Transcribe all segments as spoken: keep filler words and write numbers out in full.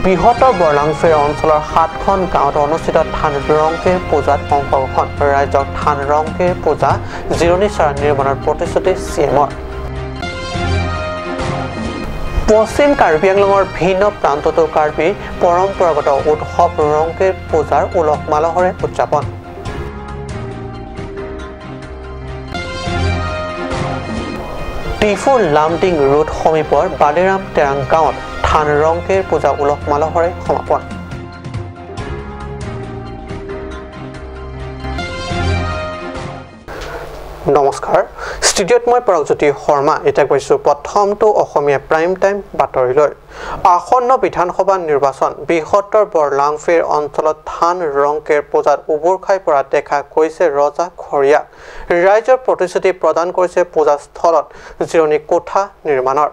বৃহত্তৰ বৰলাংফেৰ অঞ্চলৰ সাতখন গাঁৱত অনুষ্ঠিত ধান ৰংকেৰ পূজাত অংশগ্ৰহণ। ৰাইজক ধান ৰংকেৰ পূজা জিৰণি চাৰা নিৰ্মাণৰ প্ৰতিশ্ৰুতি চি এমৰ। পশ্চিম কাৰ্বি আংলঙৰ ভিন্ন প্ৰান্ততো কাৰ্বি পৰম্পৰাগত উৎসৱ ৰংকেৰ পূজাৰ উলহ মালহেৰে উদযাপন। ডিফু লামডিং ৰোড সমীপৰ বালিৰাম তেৰাং গাঁৱত ধান ৰংকেৰ পূজা উলহ মালহেৰে সমাপন। নমস্কাৰ, ষ্টুডিঅ'ত মই পৰাগজ্যোতি শৰ্মা। এতিয়া গৈছো প্ৰথমটো অসমীয়া প্ৰাইম টাইম বাতৰিলৈ। আসন্ন বিধানসভা নিৰ্বাচন। বৃহত্তৰ বৰলাংফেৰ অঞ্চলত ধান ৰংকেৰ পূজাত উবুৰ খাই পৰা দেখা গৈছে ৰজা ঘৰীয়া। ৰাইজৰ প্ৰতিশ্ৰুতি প্ৰদান কৰিছে পূজাস্থলত জিৰণি কোঠা নিৰ্মাণৰ।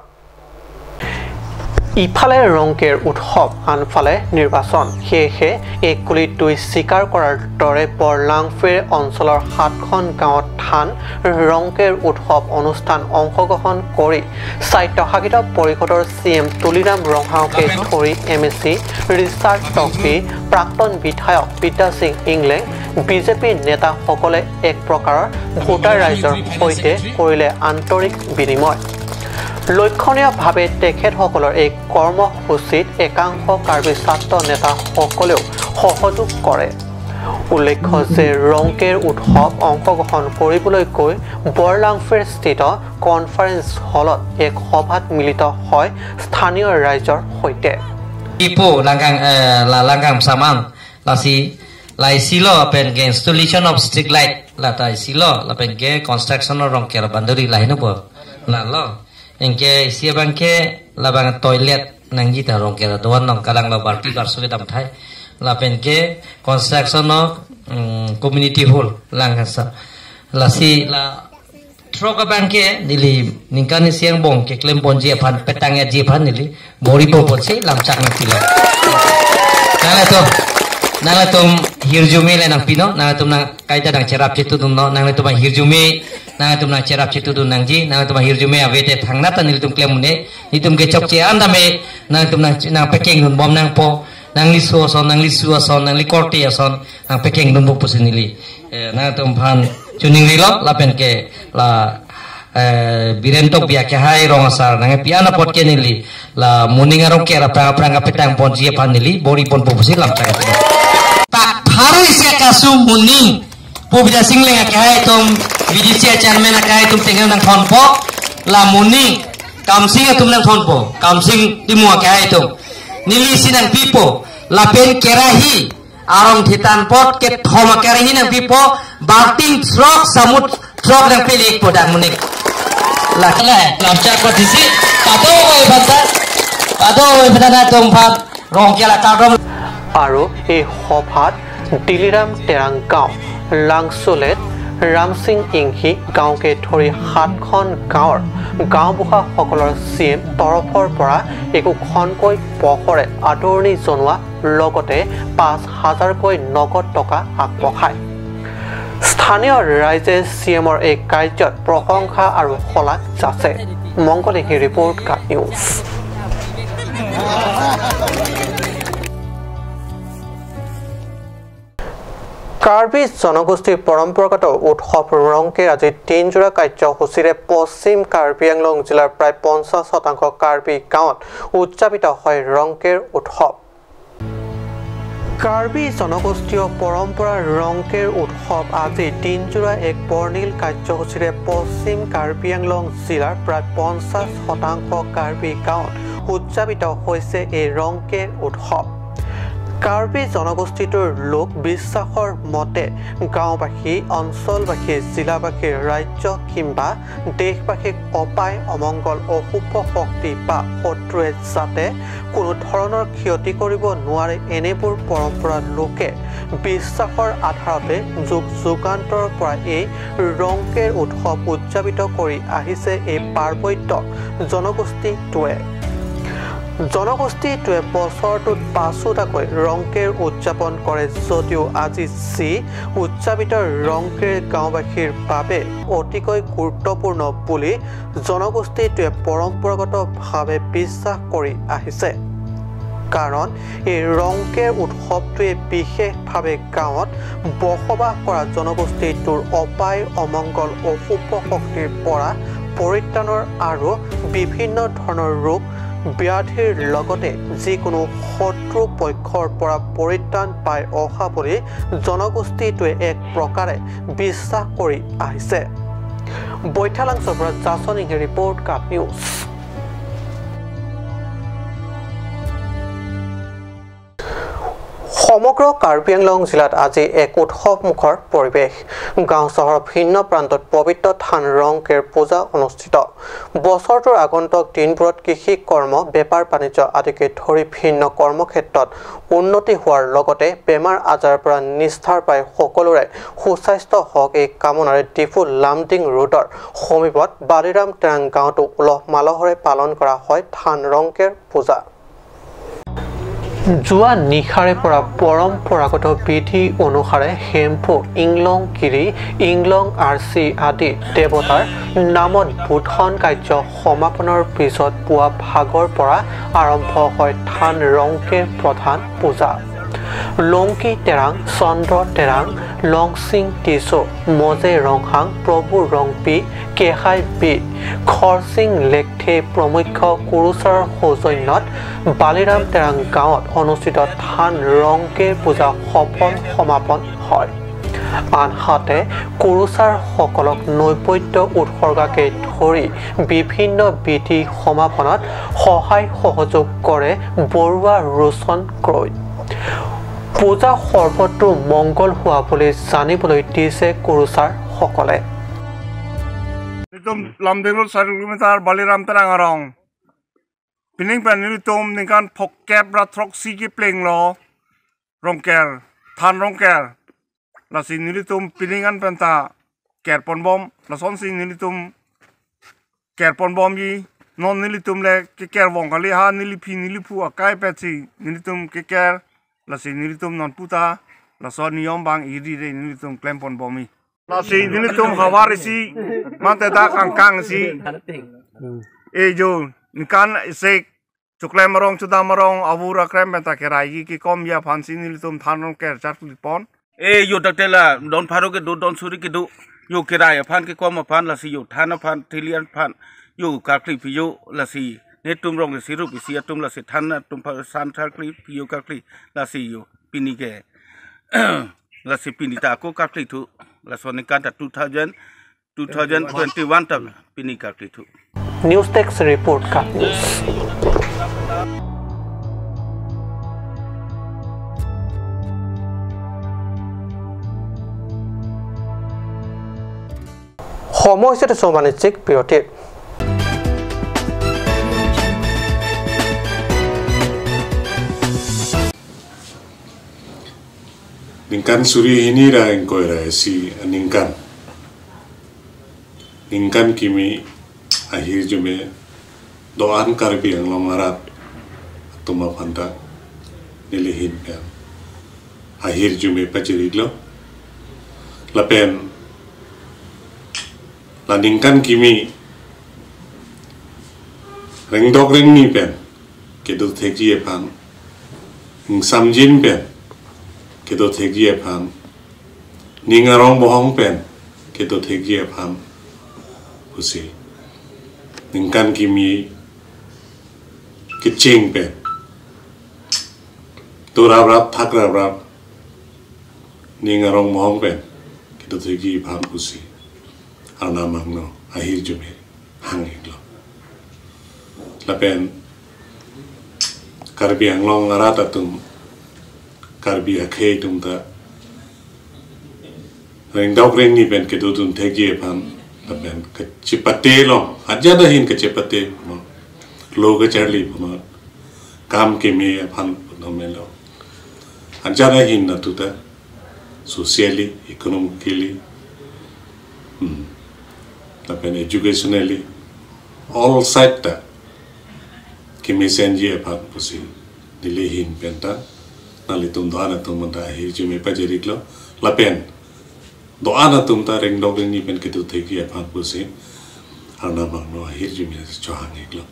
ইফালে ৰংকেৰ উৎসৱ, আনফালে নিৰ্বাচন। সেয়েহে এক গুলীত দুই চিকাৰ কৰাৰ দৰে বৰলাংফেৰ অঞ্চলৰ সাতখন গাঁৱত ধান ৰংকেৰ উৎসৱ অনুষ্ঠান অংশগ্ৰহণ কৰি স্বায়ত্তশাসিত পৰিষদৰ চি এম তুলিৰাম ৰংহাঙকে ধৰি এম এ চি ৰিচাৰ্ড টকবি, প্ৰাক্তন বিধায়ক বিদ্যা সিং ইংলেং, বি জে পি নেতাসকলে এক প্ৰকাৰৰ ভোটাৰ ৰাইজৰ সৈতে কৰিলে আন্তৰিক বিনিময়। লক্ষণীয়ভাৱে তেখেতসকলৰ এই কৰ্মসূচীত একাংশ কাৰ্বি ছাত্ৰ নেতাসকলেও সহযোগ কৰে। উল্লেখ্য যে ৰংকেৰ উৎসৱ অংশগ্ৰহণ কৰিবলৈ গৈ বৰলাংফেৰ স্থিত কনফাৰেন্স হলত এক সভাত মিলিত হয় স্থানীয় ৰাইজৰ সৈতে। Ipo langkang, eh, la langkang saman, lasi, la isi lo pen ke installation of street light, la ta isi lo, lapen ke construction of rongker banduri la hinu po. La lo. Anke isi abang ke labang toilet nangji ta rongker doan nong kalang lo barpi barsu kedam thai. Lapen ke construction of, mm, community hall lang sa. Lasi la throk abang ke neli ningkan isi angbong keklem ponji aphan petang ya ji aphan neli bor-i po ponsi lamchak nangpilo. Nanglitum, nanglitum hirjume le nangpino, nanglitum nang kaita nangcherap chetudun no, nanglitum hirjume, nanglitum nangcherap chetudun nangji, nanglitum hirjume ave te thangnat ta nelitum klem un-e, nelitum ke chokche an tame, nanglitum nang, nangpekengdun bom nangpo, nangli su ason, nangli su ason, nangli korte ason, nangpekengdun bom pusi neli. Eh, nanglitum aphan chuning rilo, lapen ke la, eh, Biren Tokbi akehai rong asar nangpi-an apot ke neli la moning arong ke aphrang aphrang kapetang ponji aphan neli bor-i ponpo pusi lamchak. Pak pharu isi akasu moning pu Bidya Sing Engleng akehai atum, B D C chairman akehai atum tengan nangthonpo, la moning Kamsing atum nangthonpo, Kamsing Timung akehai atum. Neli isi nangpipo, lapen kerahi, arong thitan pot kethom akerahi nangpipo, balting throk samut throk nangpili po dak moning. La, la, lamchak ko disi, pado oi banta, pado oi banta na tong phat, rongke la kadom. আৰু এই সভাত দিলিৰাম তেৰাং গাঁও, লাংচুলেট, ৰামসিং ইংহি গাঁওকে ধৰি সাতখন গাঁৱৰ গাঁওবুঢ়াসকলৰ চি এম তৰফৰ পৰা একোখনকৈ পঘৰে আদৰণি জনোৱা লগতে পাঁচ হাজাৰকৈ নগদ টকা আগবঢ়ায়। স্থানীয় ৰাইজে চি এমৰ এই কাৰ্যত প্ৰশংসা আৰু শলাগ যাচে। মংগল ইংহি ৰিপৰ্ট, কাট নিউজ। কাৰ্বি জনগোষ্ঠীৰ পৰম্পৰাগত উৎসৱ ৰংকেৰ আজি দিনজোৰা কাৰ্যসূচীৰে পশ্চিম কাৰ্বি আংলং জিলাৰ প্ৰায় পঞ্চাশ শতাংশ কাৰ্বি গাঁৱত উদযাপিত হয় ৰংকেৰ উৎসৱ। কাৰ্বি জনগোষ্ঠীয় পৰম্পৰা ৰংকেৰ উৎসৱ আজি দিনজোৰা এক বৰ্ণিল কাৰ্যসূচীৰে পশ্চিম কাৰ্বি আংলং জিলাৰ প্ৰায় পঞ্চাশ শতাংশ কাৰ্বি গাঁৱত উদযাপিত হৈছে এই ৰংকেৰ উৎসৱ। কাৰ্বি জনগোষ্ঠীটোৰ লোক বিশ্বাসৰ মতে গাঁওবাসী, অঞ্চলবাসী, জিলাবাসী, ৰাজ্য কিম্বা দেশবাসীক অপায়, অমংগল, অশুভ শক্তি বা শত্ৰুৱে যাতে কোনো ধৰণৰ ক্ষতি কৰিব নোৱাৰে, এনেবোৰ পৰম্পৰা লোকে বিশ্বাসৰ আধাৰতে যুগ যুগান্তৰৰ পৰা এই ৰংকেৰ উৎসৱ উদযাপিত কৰি আহিছে এই পাৰ্বত্য জনগোষ্ঠীটোৱে। জনগোষ্ঠীটোৱে বছৰটোত পাঁচোটাকৈ ৰংকেৰ উদযাপন কৰে যদিও আজি যি উদযাপিত ৰংকেৰ গাঁওবাসীৰ বাবে অতিকৈ গুৰুত্বপূৰ্ণ বুলি জনগোষ্ঠীটোৱে পৰম্পৰাগতভাৱে বিশ্বাস কৰি আহিছে। কাৰণ এই ৰংকেৰ উৎসৱটোৱে বিশেষভাৱে গাঁৱত বসবাস কৰা জনগোষ্ঠীটোৰ অপায় অমংগল অশুভ শক্তিৰ পৰা পৰিত্ৰাণৰ আৰু বিভিন্ন ধৰণৰ ৰোগ ব্যাধিৰ লগতে যিকোনো শত্ৰু পক্ষৰ পৰা পৰিত্ৰাণ পাই অহা বুলি জনগোষ্ঠীটোৱে এক প্ৰকাৰে বিশ্বাস কৰি আহিছে। বৈঠালাংচৰ পৰা জাছন ইংহে ৰিপৰ্ট, কাপ নিউজ। সমগ্ৰ কাৰ্বি আংলং জিলাত আজি এক উৎসৱমুখৰ পৰিৱেশ। গাঁও চহৰৰ ভিন্ন প্ৰান্তত পবিত্ৰ ধান ৰংকেৰ পূজা অনুষ্ঠিত। বছৰটোৰ আগন্তুক দিনবোৰত কৃষি কৰ্ম, বেপাৰ বাণিজ্য আদিকে ধৰি ভিন্ন কৰ্মক্ষেত্ৰত উন্নতি হোৱাৰ লগতে বেমাৰ আজাৰৰ পৰা নিষ্ঠাৰ পাই সকলোৰে সুস্বাস্থ্য হওক, এই কামনাৰে ডিফু লামডিং ৰোডৰ সমীপত বালিৰাম তেৰাং গাঁৱতো উলহ মালহেৰে পালন কৰা হয় ধান ৰংকেৰ পূজা। যোৱা নিশাৰে পৰা পৰম্পৰাগত বিধি অনুসাৰে হেম্ফু, ইংলং গিৰি, ইংলং আৰচি আদি দেৱতাৰ নামত বোধন কাৰ্য সমাপনৰ পিছত পুৱা ভাগৰ পৰা আৰম্ভ হয় ধান ৰংকেৰ প্ৰধান পূজা। লংকি তেৰাং, চন্দ্ৰ তেৰাং, লংচিং টিচু, মজে ৰংহাং, প্ৰভু ৰংপি, কেহাই বি, খৰচিং লেকথে প্ৰমুখ্য কুৰুচাৰ সৌজন্যত বালিৰাম তেৰাং গাঁৱত অনুষ্ঠিত ধান ৰংকেৰ পূজা সফল সমাপন হয়। আনহাতে কুৰুচাৰসকলক নৈবেদ্য উৎসৰ্গাকে ধৰি বিভিন্ন বিধি সমাপনত সহায় সহযোগ কৰে বৰুৱা ৰোচন ক্ৰয়। পূজা সৰ্বতো মংগল হোৱা বুলি জানিবলৈ দিছে কুৰুচাৰসকলে। Nelitum Lumding Road sari kilometer Baliram Terang arong. Pining pen nelitum ningkan phongkep ra throksi kepleng lo rongker, than rongker. Lasi nelitum pining an penta kerponbom, lasonsi nelitum kerponbomji. Non nelitum le keker vong kali, ha neliphi neliphu akai petsi nelitum keker. Lasi nelitum non puta laso niyom bang iri re nelitum klemponbomji. Lasi nelitum havar isi mate dak angkang isi. E jo, ningkan isik choklem arong, chodam arong, avur akrem penta kerai kekomji aphansi nelitum than rongker charklipon. E jo, dak tela don pharo kedo, don suri kedo. Jo kerai aphan kekom aphan, lasi jo than aphan, thili aphan jo karkli phi jo, lasi netum rong isi rup isi atum lasi than atum pha san charkli phi jo karkli, lasi jo pini ke lasi pini ta ako karkli thu, laso ningkan ta two thousand, two thousand twenty-one ta pini karkli thu. News Desk Report, Kap News. সময় হৈছে দেশৰ বাণিজ্যিক বিৰতিৰ। Ningkan suri hini ra ingkoi ra isi aningkan. Ningkan kimi ahirjume do-an Karbi Anglong arat atum aphanta nelihin pen ahirjume pachirilo. Lapen la ningkan kimi rengdok rengni pen kedo thekji aphan, ingsamjin pen kedo thekji aphan, ning arong bohong pen kedo thekji aphan pusi ningkan kimi kecheng pen do raprap, thak raprap, ning arong bohong pen kedo thekji aphan pusi Arnam angno ahirjume hang-iklo. Lapen Karbi Anglong arat atum, Karbi akhei atum ta rengdok rengni pen kedodun thekji aphan, lapen kachepate long, ajat ahin kachepate punon, lo kacharli punon, kam keme aphan punon melo. Ajat ahin natu ta socially, economically, hmm, lapen educationally, all side ta kemesenji aphan pusi nelihin penta nanglitum do-an atum aphanta ahirjume pajirilo. Lapen do-an atum ta rengdok rengni pen kedo thekji aphan pusi Arnam angno ahirjume chohang-iklo.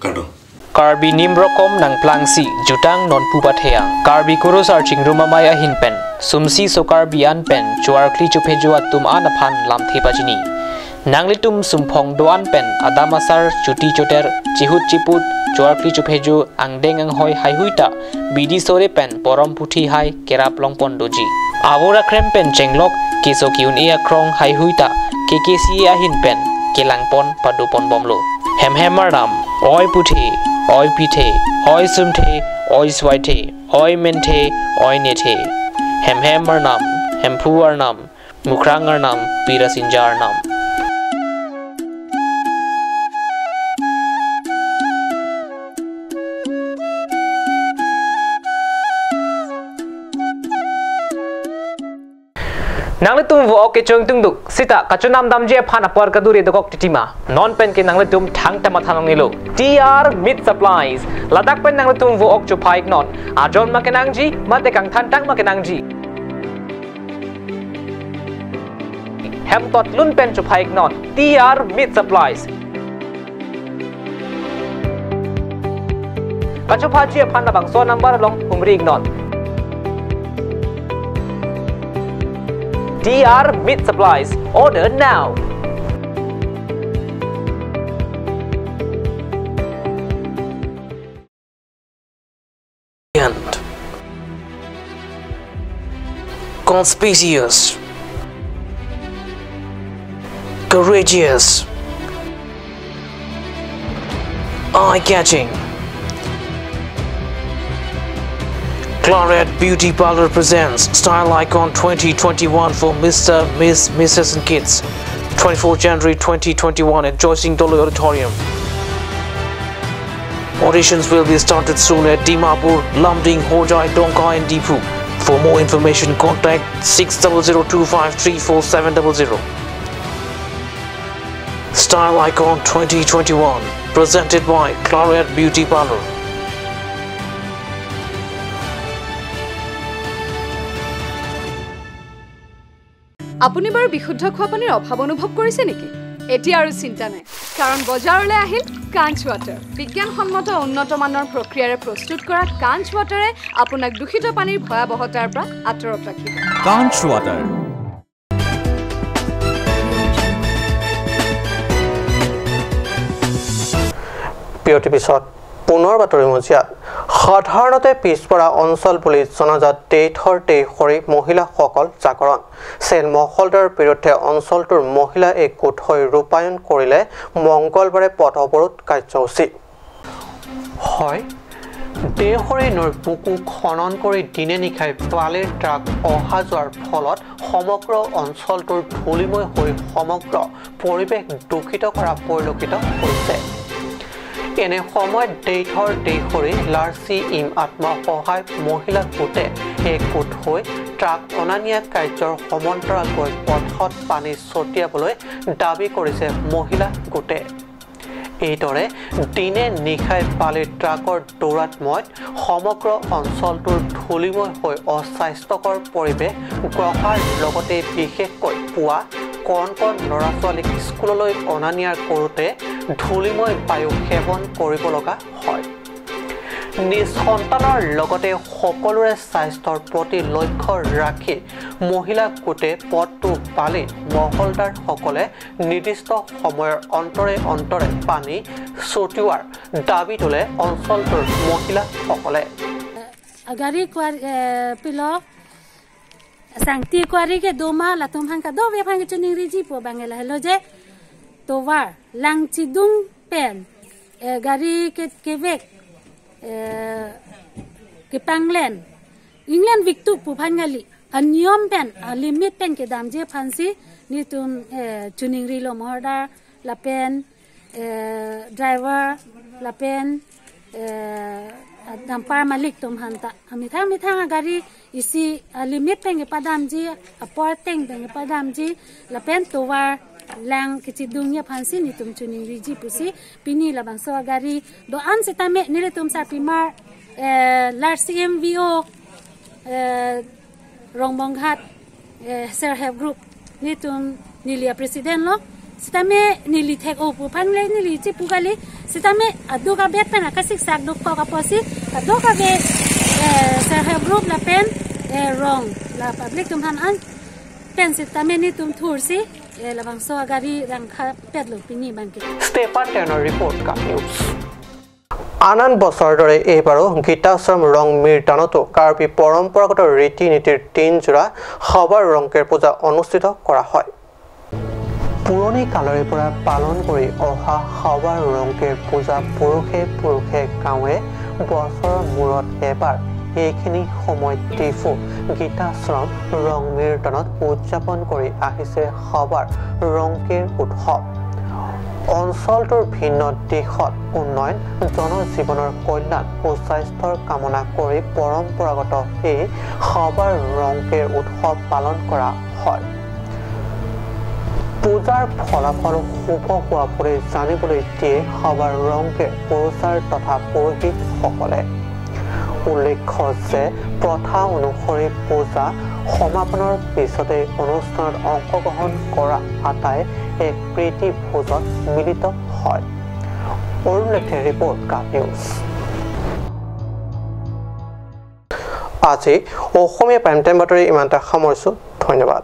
Kardom. Karbi nim rokom nangplangsi jutang nonpu patheyang. Karbi kurusar chingrum amei ahin pen sumsi so Karbi an pen chuarkli chuphejo atum an aphan lamthe pachini. Nanglitum sumphong do-an pen adam asar chuti chuter chihut chiput chuarkli chuphejo angdeng anghoi haihui ta bidi sore pen porom puthi hai kerap longpon doji. Avur akrem pen chenglok keso ki-un-e akrong haihui ta K K C A ahin pen kelangpon padoponbomlo. Hem hem arnam, oi puthe, oi pithe, oi sumthe, oi swaithe, oi menthe, oi nethe. Hem hem arnam, Hemphu arnam, Mukrang arnam, Pirasinja arnam. Nanglitum vo ok kechung tungduk sita kachonam damji aphan apor kadure dokok titima. Non pen ke nanglitum thangta matha nangnelo. T R Meat Supplies. Ladak pen nanglitum vo ok chopha-iknon. Ajon ma kenangji, mate kangthantang ma kenangji. Hem tot lun pen chopha-iknon. T R Meat Supplies. Kachophaji aphan labangso number along humri-iknon. T R Meat Supplies. Order now. And conspicuous, courageous, eye-catching. Claret Beauty Parlour presents Style Icon twenty twenty-one for Mister, Miss, Missus and Kids, twenty-fourth January twenty twenty-one at Joysing Doloi Auditorium. Auditions will be started soon at Dimapur, Lumding, Hojai, Dongka and Diphu. For more information, contact six double zero two five three four seven double zero. Style Icon twenty twenty-one, presented by Claret Beauty Parlour. আপুনি বাৰু বিশুদ্ধ খোৱা পানীৰ অভাৱ অনুভৱ কৰিছে নেকি? এতিয়া আৰু চিন্তা নাই, কাৰণ বজাৰলৈ আহিল কাঞ্চ ৱাটাৰ। বিজ্ঞানসন্মত উন্নত মানৰ প্ৰক্ৰিয়াৰে প্ৰস্তুত কৰা কাঞ্চ ৱাটাৰে আপোনাক দূষিত পানীৰ ভয়াৱহতাৰ পৰা আঁতৰত ৰাখিব। কাঞ্চ ৱাটাৰ। বিৰতিৰ পিছত পুনৰ বাতৰি মজিয়াত। সাধাৰণতে পিছপৰা অঞ্চল বুলি জনাজাত দেইথৰ দেইশৰি মহিলাসকল জাগৰণ। চেল মহলদাৰ বিৰুদ্ধে অঞ্চলটোৰ মহিলা এক গোট হৈ ৰূপায়ণ কৰিলে মংগলবাৰে পথ অৱৰোধ কাৰ্যসূচী। হয়, দেইশৰি নৈৰ বুকু খনন কৰি দিনে নিশাই বালিৰ ট্ৰাক অহা যোৱাৰ ফলত সমগ্ৰ অঞ্চলটোৰ ধূলিময় হৈ সমগ্ৰ পৰিৱেশ দূষিত কৰা পৰিলক্ষিত হৈছে। এনে সময়ত দেইথৰ দেইশৰি লাৰ্চি ইম আত্মসহায়ক মহিলা গোটে একগোট হৈ ট্ৰাক অনা নিয়া কাৰ্যৰ সমান্তৰালকৈ পথত পানী ছটিয়াবলৈ দাবী কৰিছে মহিলা গোটে। এইদৰে দিনে নিশাই বালিৰ ট্ৰাকৰ দৌৰাত্ম্যত সমগ্ৰ অঞ্চলটোৰ ধূলিময় হৈ অস্বাস্থ্যকৰ পৰিৱেশ গঢ়াৰ লগতে বিশেষকৈ পুৱা কণ কণ ল'ৰা ছোৱালীক স্কুললৈ অনা নিয়াৰ কৰোঁতে ধূলিময় বায়ু সেৱন কৰিব লগা হয়। নিজ সন্তানৰ লগতে সকলোৰে স্বাস্থ্যৰ প্ৰতি লক্ষ্য ৰাখি মহিলা গোটে পথটো বালি মহলদাৰসকলে নিৰ্দিষ্ট সময়ৰ অন্তৰে অন্তৰে পানী ছটিওৱাৰ দাবী তোলে অঞ্চলটোৰ মহিলাসকলে। Gari kuar, eh, pilo, sangti kuari ke doma latum hangka do ve hang chuning riji po bangela helo je tovar lang chidung pen, eh, gari ke, kevek, eh, kepanglen, inglen viktu pu phan ngali, aniyom pen, a limit pen kedamji aphansi, netum, eh, chuning rilo mordar, lapen, eh, driver, lapen, eh, dumper malik atum aphanta. Amethang methang agari isi, ah, limit pen kepadamji, apor ateng pen kepadamji, lapen tovar lang kechidungji aphansi netum chuning riji pusi pini labangso agari do-an sitame nelitum sarpimar, eh, Larsi M V O, eh, Rongbonghat, eh, Self Help Group netum neli a-president lo, Sitame neli thek-o pu aphan le neli chepu kali. Sitame aduk abet pen akasiksak dokok apotsi kadokave, eh, self help group lapen, eh, rong la public atum aphan an pen sitame netum thursi, eh, labangso agari rangkhapetlo pini abangke. Stephen Tenor report, Cup News. আন আন বছৰৰ দৰে এইবাৰো গীতাশ্ৰম ৰং মিৰ্টানতো কাৰ্বি পৰম্পৰাগত ৰীতি নীতিৰ তিনিযোৰা সবাৰ ৰংকেৰ পূজা অনুষ্ঠিত কৰা হয়। পুৰণি কালৰে পৰা পালন কৰি অহা সবাৰ ৰংকেৰ পূজা পুৰুষে পুৰুষে গাঁৱে বছৰৰ মূৰত এবাৰ এইখিনি সময়ত ডিফু গীতাশ্ৰম ৰং মিৰ্টানত উদযাপন কৰি আহিছে সবাৰ ৰংকেৰ উৎসৱ। অঞ্চলটোৰ ভিন্ন দিশত উন্নয়ন, জনজীৱনৰ কল্যাণ, সুস্বাস্থ্যৰ কামনা কৰি পৰম্পৰাগত এই সবাৰ ৰংকেৰ উৎসৱ পালন কৰা হয়। পূজাৰ ফলাফল শুভ হোৱা বুলি জানিবলৈ দিয়ে সবাৰ ৰংকেৰ পুৰোচাৰ তথা পুৰোহিতসকলে। উল্লেখ্য যে প্ৰথা অনুসৰি পূজা সমাপনৰ পিছতে অনুষ্ঠানত অংশগ্ৰহণ কৰা আটাই এক প্ৰীতি ভোজত মিলিত হয়। অৰুণ লেথিৰ report, Cup News। আজি অসমীয়া প্ৰাইম টাইম বাতৰি ইমানতে সামৰিছো। ধন্যবাদ।